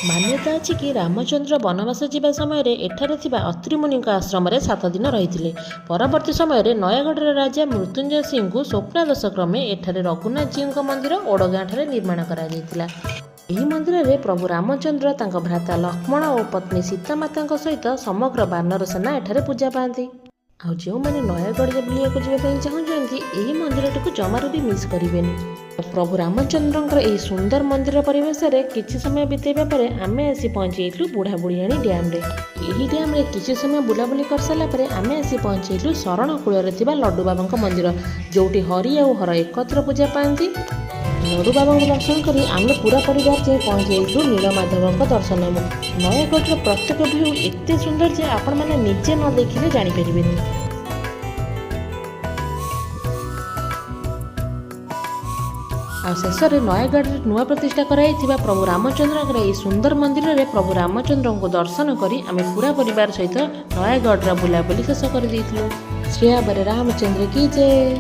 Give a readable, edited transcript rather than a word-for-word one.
ମାନ୍ୟତା ଅଛି କି ରାମଚନ୍ଦ୍ର ବନବାସ ଯିବା ସମୟରେ ଏଠାରେ ଥିବା ଅତ୍ରିମୁନିଙ୍କ ଆଶ୍ରମରେ 7 ଦିନ ରହିଥିଲେ। ପରବର୍ତ୍ତୀ ସମୟରେ ନୟାଗଡ଼ର ରାଜା ମୃତ୍ୟୁଞ୍ଜୟ ସିଂଙ୍କୁ ସ୍ୱପ୍ନାଦେଶ କ୍ରମେ ଏଠାରେ ରଘୁନାଥଜୀଉଙ୍କ ମନ୍ଦିର ଓଡ଼ଗାଁଠାରେ ନିର୍ମାଣ କରାଯାଇଥିଲା। ଏହି ମନ୍ଦିରରେ ପ୍ରଭୁ ରାମଚନ୍ଦ୍ର, ତାଙ୍କ ଭ୍ରାତା ଲକ୍ଷ୍ମଣ ଓ ପତ୍ନୀ ସୀତା ମାତାଙ୍କ ସହିତ ସମଗ୍ର ବାନର ସେନା ଏଠାରେ ପୂଜା ପାଆନ୍ତି। ଆଉ ଯେଉଁମାନେ ନୟାଗଡ଼ ବୁଲିବାକୁ ଯିବା ପାଇଁ ଚାହୁଁଛନ୍ତି, ଏହି ମନ୍ଦିରଟିକୁ ଜମାରୁ ବି ମିସ୍ କରିବେନି। ପ୍ରଭୁ ରାମଚନ୍ଦ୍ରଙ୍କର ଏହି ସୁନ୍ଦର ମନ୍ଦିର ପରିବେଶରେ କିଛି ସମୟ ବିତେଇବା ପରେ ଆମେ ଆସି ପହଞ୍ଚି ଯାଇଥିଲୁ ବୁଢ଼ା ବୁଢ଼ିଆଣୀ ଡ୍ୟାମ୍ରେ। ଏହି ଡ୍ୟାମ୍ରେ କିଛି ସମୟ ବୁଲାବୁଲି କରିସାରିଲା ପରେ ଆମେ ଆସି ପହଞ୍ଚିଯାଇଥିଲୁ ଶରଣ କୂଳରେ ଥିବା ଲଡ଼ୁ ବାବାଙ୍କ ମନ୍ଦିର, ଯେଉଁଠି ହରି ଆଉ ହର ଏକତ୍ର ପୂଜା ପାଆନ୍ତି। ଲଡ଼ୁ ବାବାଙ୍କୁ ଦର୍ଶନ କରି ଆମେ ପୁରା ପରିବାର ଯାଇ ପହଞ୍ଚି ଯାଇଥିଲୁ ନୀଳମାଧବଙ୍କ ଦର୍ଶନ। ନୟାଗଡ଼ର ପ୍ରତ୍ୟେକ ଭ୍ୟୁ ଏତେ ସୁନ୍ଦର ଯେ ଆପଣମାନେ ନିଜେ ନ ଦେଖିଲେ ଜାଣିପାରିବେନି। ଆଉ ଶେଷରେ ନୟାଗଡ଼ରେ ନୂଆ ପ୍ରତିଷ୍ଠା କରାଯାଇଥିବା ପ୍ରଭୁ ରାମଚନ୍ଦ୍ରଙ୍କର ଏହି ସୁନ୍ଦର ମନ୍ଦିରରେ ପ୍ରଭୁ ରାମଚନ୍ଦ୍ରଙ୍କୁ ଦର୍ଶନ କରି ଆମେ ପୁରା ପରିବାର ସହିତ ନୟାଗଡ଼ର ବୁଲାବୁଲି ଶେଷ କରିଦେଇଥିଲୁ। ଶ୍ରୀଆବରେ ରାମଚନ୍ଦ୍ର କି ଜୟ!